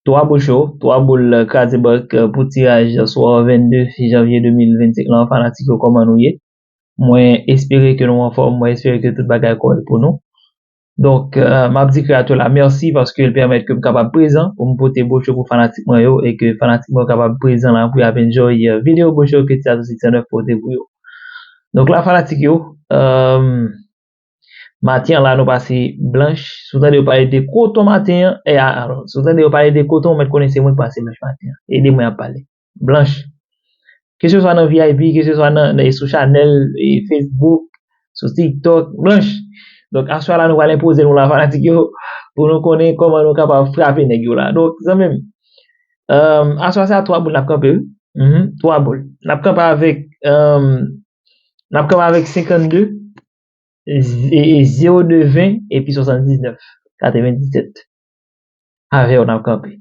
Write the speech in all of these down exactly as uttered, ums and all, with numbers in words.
Twa boul cho, twa boul kraze bank pou tiraj swa vennde janvye de mil vennsenk lan, fanatik yo, kòman nou ye? Mwen espere ke nou anfòm, mwen espere ke tout bagay kòrèk pou nou. Donk, euh, m ap di kreyatè la mèsi paske l pèmèt ke m kapab prezan pou m pote boul cho pou fanatik mwen yo e ke fanatik mwen yo kapab prezan la pou y ap enjoy, euh, videyo boul cho ke Tiato Six Nine pote pou yo. Donk la, fanatik yo, euh, maten an la, nou pase blanch. Si w tande yo pale de koton maten an, e a, alò, si w tande yo pale de koton, ou mèt konnen se mwen ki pase blanch maten an. E de mwen y ap pale. Blanch. Keseswa nan V I P, keseswa nan, nan, sou chanèl, e Facebook, sou TikTok, blanch. Donk, aswè la, nou pral enpoze nou la, fanatik yo, pou nou konnen kòman nou kapab frape nèg yo la. Donk, zanmi m, euh, aswè sa, twa boul n ap kanpe, wi. Mhm, twa boul. N ap kanpe avèk, euh, n ap kanpe avèk senkannde, e, e, zewo de ven, epi swasanndiznèf, katrevendisèt. Avè w n ap kanpe.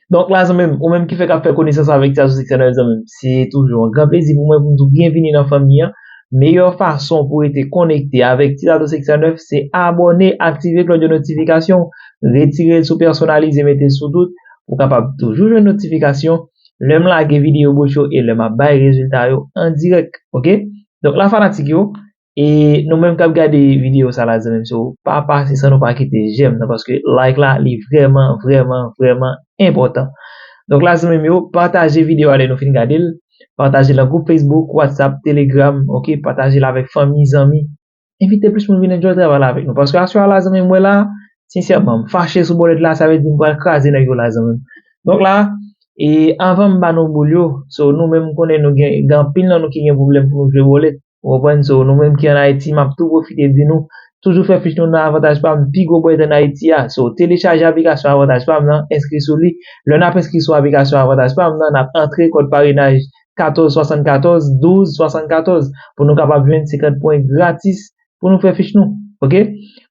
Donk la, zanmi m, ou menm ki fèk ap fè konesans avèk Tiato Six Nine, zanmi m, se toujou yon gran plezi pou mwen pou m di w byenvini nan fanmi an. Meyè fason pou rete konekte avèk Tiato Six Nine, se abòne, aktive klòch de notifikasyon, retire l sou pèsonalize, mete l sou tout, pou w kapab toujou jwenn notifikasyon lè m lage videyo boul cho e lè m ap bay rezilta yo an dirèk, oke? Donk la, fanatik yo, e nou menm k ap gade videyo sa la, zanmi m, so, pa pase san nou pa kite jèm nan, paske like la, li vrèman, vrèman, vrèman enpòtan. Donk la, zanmi m yo, pataje videyo a lè nou fin gade l. Pataje l nan gwoup Facebook, WhatsApp, Telegram, oke? Pataje l avèk fanmi, zanmi. Envite plis moun vin enjoy travay la avèk nou. Paske aswè a la, zanmi m, mwen la, sensèman, m fache sou bòlèt la, sa vle di m pral kraze nèg yo la, zanmi m. Donk la, e anvan m ba nou boul yo, so, nou menm, m konnen nou gen, gen anpil nan nou ki gen pwoblèm pou nou jwe bòlèt. Ou konprann? So, nou menm ki ann Ayiti, m ap tou pwofite di nou, toujou fè fich nou nan Avantaj Pam, pi gwo bòlèt ann Ayiti a. So, telechaje aplikasyon Avantaj Pam nan, enskri sou li. Lè n ap enskri sou aplikasyon Avantaj Pam nan, n ap antre kòd parenaj katòz swasannkatòz, douz swasannkatòz, pou nou kapab jwenn senkant pwen gratis pou nou fè fich nou. Oke?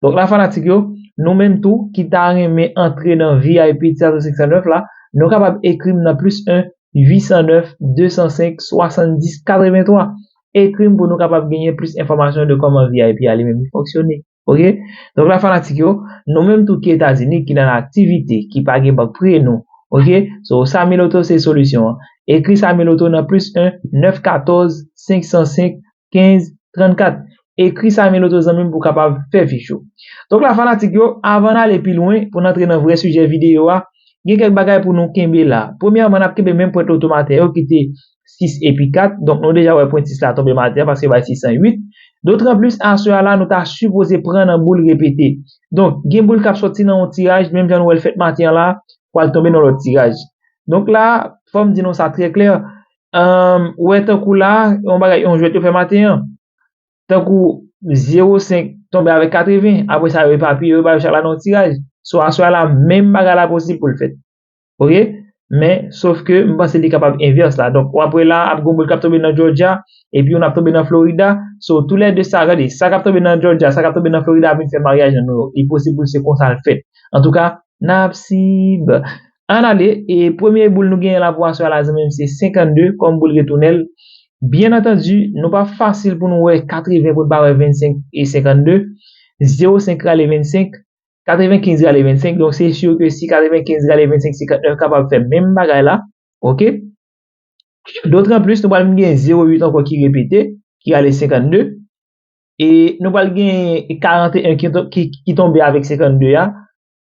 Donk la, fanatik yo, nou menm tou ki ta renmen antre nan V I P Tiato Six Nine la, nou kapab ekri m nan plis en, uit san nèf, de san senk, swasanndis, katrevenntwa. Ekri m pou nou kapab genyen plis enfòmasyon de kòman V I P a li menm li fonksyone. Oke? Donk la, fanatik yo, nou menm tou ki Etazini, ki nan aktivite, ki pa gen bank preye nou, oke? So, Samy Loto se solisyon an. Ekri Samy Loto nan plis en, nèf katòz, senk san senk, kenz, trannkat. Ekri Samy Loto, zanmi m, pou w kapab fè fich ou. Donk la, fanatik yo, avan n ale pi lwen, pou n antre nan vrè sijè videyo a, gen kèk bagay pou nou kenbe la. Premyèman, n ap kenbe menm pwent loto maten yo ki te sis epi kat. Donk, nou deja wè pwent sis la tonbe maten an paske bay sis san uit. Dotranplis, aswè a la, nou ta sipoze pran nan boul repete. Donk, gen boul k ap sòti nan yon tiraj, menm jan nou wè l fèt maten an la, pral tonbe nan lòt tiraj. Donk la, fò m di nou sa trè klè, euh, ou wè tankou la, yon bagay, yon jwèt yo fè maten an. Tankou zewo senk tonbe avèk katreven, apre sa yo epapiye, yo ba yo chak la nan yon tiraj. So, aswè a la, menm bagay la posib pou l fèt. Oke? Men, sof ke m panse li kapab envès la. Donk, w ap wè la, ap gon boul k ap tonbe nan Georgia, epi youn ap tonbe nan Florida. So, toulède sa, gade, sa k ap tonbe nan Georgia, sa k ap tonbe nan Florida ap vin fè maryaj nan Nouyòk. Li posib pou se konsa l fèt. Antouka, n ap sib. Ann ale, e premye boul nou genyen la pou aswè a la, zanmi m, se senkannde kòm boul retounèl. Byen antandi, nou pa fasil pou nou wè katreven pou n pa wè vennsenk e senkannde, zewo senk rale vennsenk, katrevenkenz rale vennsenk. Donk, se si ke si katrevenkenz rale vennsenk, senkannèf kapab fè menm bagay la, oke? Dotranplis, nou pral vin gen zewo uit ankò ki repete, ki rale senkannde. E nou pral gen karanteyen ki, to- ki, ki tonbe avèk senkannde a.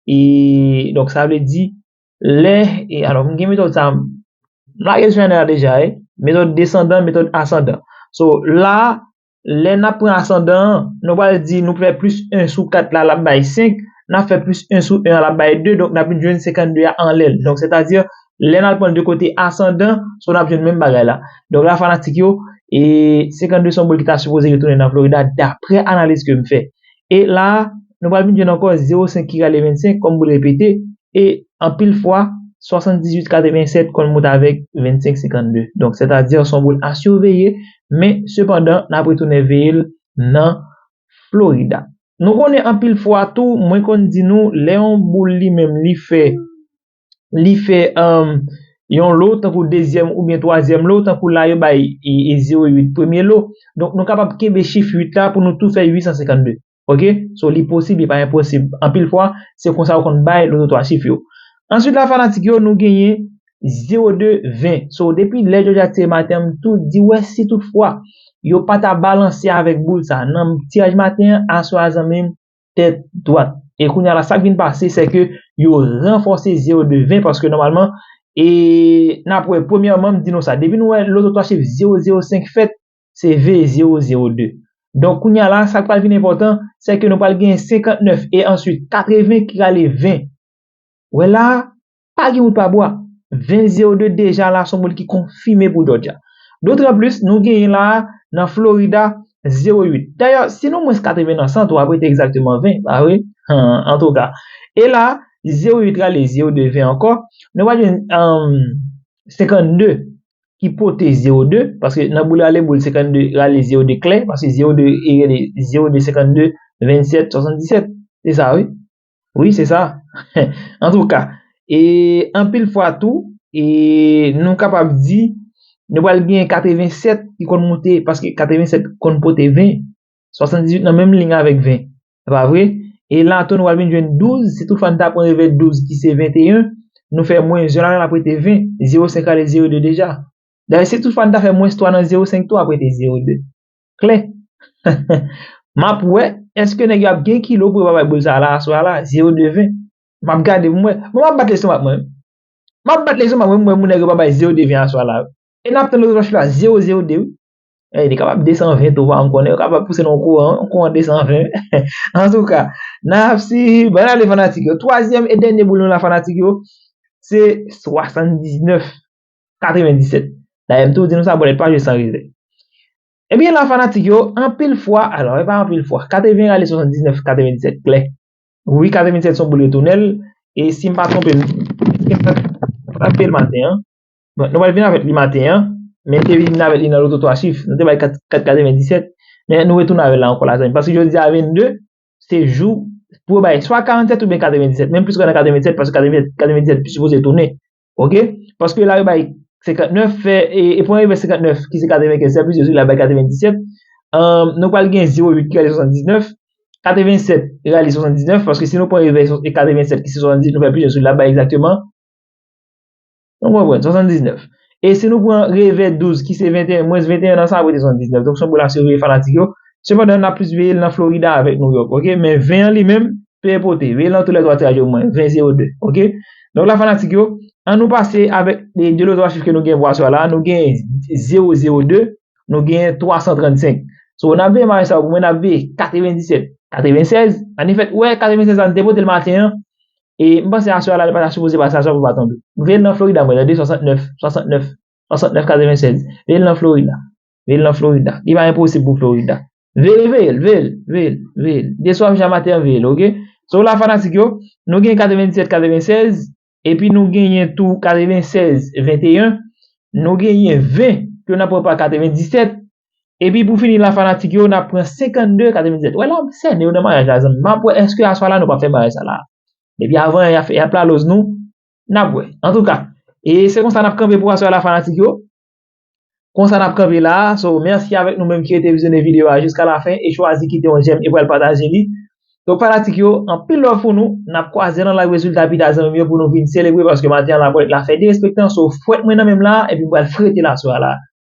E donk, sa vle di, lè, e alò, m gen metòd sa, m lage l sou chanèl la deja, e metòd desandan, metòd asandan. So, la, lè n ap pran asandan an, nou pral di nou fè plis en sou kat la, l ap bay senk, n ap fè plis en sou en an, l ap bay de, donk n ap vin jwenn senkannde a anlè l. Donk, sètadi, lè n al pran l de kote asandan, so n ap jwenn menm bagay la. Donk la, fanatik yo, e senkannde se yon boul ki ta sipoze retounen nan Florida, daprè analiz ke m fè. E la, nou pral vin jwenn ankò zewo senk ki rale vennsenk, kòm boul repete, e anpil fwa, swasanndizuit katrevensèt konn moute avèk vennsenk senkannde. Donk, sètadi, se yon boul a siveye, men, sepandan, n ap retounen veye l nan Florida. Nou konnen anpil fwa tou, mwen konn di nou, lè yon boul li menm, li fè, li fè, um, yon lo, tankou dezyèm oubyen twazyèm lo, tankou la, yo bay, e, e zewo uit premye lo. Donk, nou kapab kenbe chif uit la pou nou tou fè uit san senkannde. Oke? So, li posib, li pa enposib. Anpil fwa, se konsa yo konn bay loto twa chif yo. Answit la, fanatik yo, nou genyen zewo de ven. So, depi lè Georgia tire maten an, m tou di, wè, si toutfwa yo pa ta balanse avèk boul sa nan tiraj maten an, aswè a, zanmi m, tèt dwat. E kounye a la, sa k vin pase, se ke yo ranfòse zewo de ven, paske nòmalman, e n ap wè, premyèman, m di nou sa, depi nou wè loto twa chif zewo zewo senk fèt, se V zewo zewo de. Donk, kounye a la, sa k pral vin enpòtan, se ke nou pral gen senkantnèf e answit katreven ki rale ven. Wè la, pa gen wout pa bwa. Ven zewo de deja la, se yon boul ki konfime pou Georgia. Dotranplis, nou genyen la, nan Florida, zewo uit. Dayè, si nou mwens katreven nan san, tou ap rete egzakteman ven, pa vre? Antouka. E la, zewo uit rale zewo de ven ankò. Nou va jwenn, um, senkannde ki pote zewo de, paske nan boul rale boul, senkannde rale zewo de klè, paske zewo de e rele zewo de, senkannde, vennsèt, swasanndisèt. Se sa, wi. Wi, se sa. Antouka, e anpil fwa tou, e nou kapab di, nou pral gen katrevensèt ki konn moute, paske katrevensèt konn pote ven, swasanndizuit nan menm liy avèk ven. Se pa vre? E la tou nou pral vin jwenn douz, si toutfwa n ta pran revè douz ki se venteyen, nou fè mwens ven la, l ap rete ven, zewo senk ale zewo de deja. Dayè, si toutfwa n ta fè mwens twa nan zewo senk tou, ap rete zewo de. Klè. M ap wè, èske nèg yo ap gen kilo pou yo pa bay boul sa la, aswè a la, zewo de ven. M ap gade pou m wè. Bon, m ap bat lestomak mwen. M ap bat lestomak mwen, m wè moun nèg yo pa bay zewo de ven aswè a la. E n ap tann loto twa chif la, zewo zewo de, wi. E, li kapab desann ven tou, pa m konnen, yo kapab pouse nan yon kouran, yon kouran desann ven. Antouka, n ap swiv, ban n ale fanatik yo. Twazyèm e dènye boul nou la, fanatik yo, se swasanndiznèf katrevendisèt. Dayè, m tou di nou sa, bòlèt pa jwe san revè. Ebyen la, fanatik yo, anpil fwa, alò, e pa anpil fwa, katreven rale swasanndiznèf katrevendisèt, klè. Wi, katrevendisèt se yon boul retounèl, e si m pa twonpe m, si m pa twonpe m maten an, bon, nou pral vin avèk li maten an, men n te vin avèk li nan loto twa chif, nou te bay kat, kat katrevendisèt, men nou retounen avè l la ankò la, zanmi. Paske jodi a vennde, se jou pou yo bay swa karannsèt oubyen katrevendisèt, men m plis kwè nan katrevendisèt, paske katrevendisèt, katrevendisèt plis sipoze tounen. Oke? Paske la yo bay senkantnèf, fè, e, e pran revè senkantnèf, ki se katrevenkenz, fè plis yo sou la bay katrevendisèt. Ahn, nou pral gen zewo uit ki rale swasanndiznèf, katrevensèt rale swasanndiznèf, paske si nou pran revè so-, e katrevensèt ki se swasanndiznèf, nou fè plis yo sou la bay egzakteman. Nou konprann, swasanndiznèf. E si nou pran revè douz, ki se venteyen, mwens venteyen nan sa, ap rete swasanndiznèf. Donk, se yon boul a siveye fanatik yo. Sepandan, n ap plis veye l nan Florida avèk New York, oke? Men ven an li menm, pe pote. Veye l nan tou lè twa tiraj omwen, ven zewo de, oke? Donk la, fanatik yo, an nou pase avèk de, de lòt twa chif ke nou gen pou aswè a la, nou gen zewo zewo de, nou gen twa san trannsenk. So, n ap veye maraj sa yo pou mwen, n ap veye katrevendisèt, katrevensèz. Anifèt, wè, katrevensèz la, n te pote l maten an. E m panse aswè a la, li pa ta sipoze pase aswè pou pa tonbe. Veye l nan Florida, mwen, tande, swasantnèf, swasantnèf, swasantnèf katrevensèz. Veye l nan Florida. Veye l nan Florida. Li pa enposib pou Florida. Veye, veye l, veye l, veye l, veye l. Deswa, Jean Maten, veye l, oke? So la, fanatik yo, nou gen katrevendisèt katrevensèz, epi nou genyen tou katrevensèz venteyen, nou genyen ven ke n ap pran pa katrevendisèt, epi pou fini la, fanatik yo, n ap pran senkannde katrevendisèt. Wè la, m sène yo nan maryaj la, zanmi. M ap wè èske aswè la nou p ap fè maryaj sa la. Depi avan, y ap, y ap laloz nou, n ap wè. Antouka, e se konsa n ap kanpe pou aswè la, fanatik yo. Konsa n ap kanpe la. So, mèsi avèk nou menm ki rete vizyone videyo a jiska lafen e chwazi kite yon jèm e pral pataje li. Donk, fanatik yo, anpil love pou nou. N ap kwaze nan live rezilta pita, zanmi m yo, pou nou vin selebre, paske maten an, labòlèt la fè derespektan. So, fwèt mwen nan men m la, epi m pral frete l aswè a la.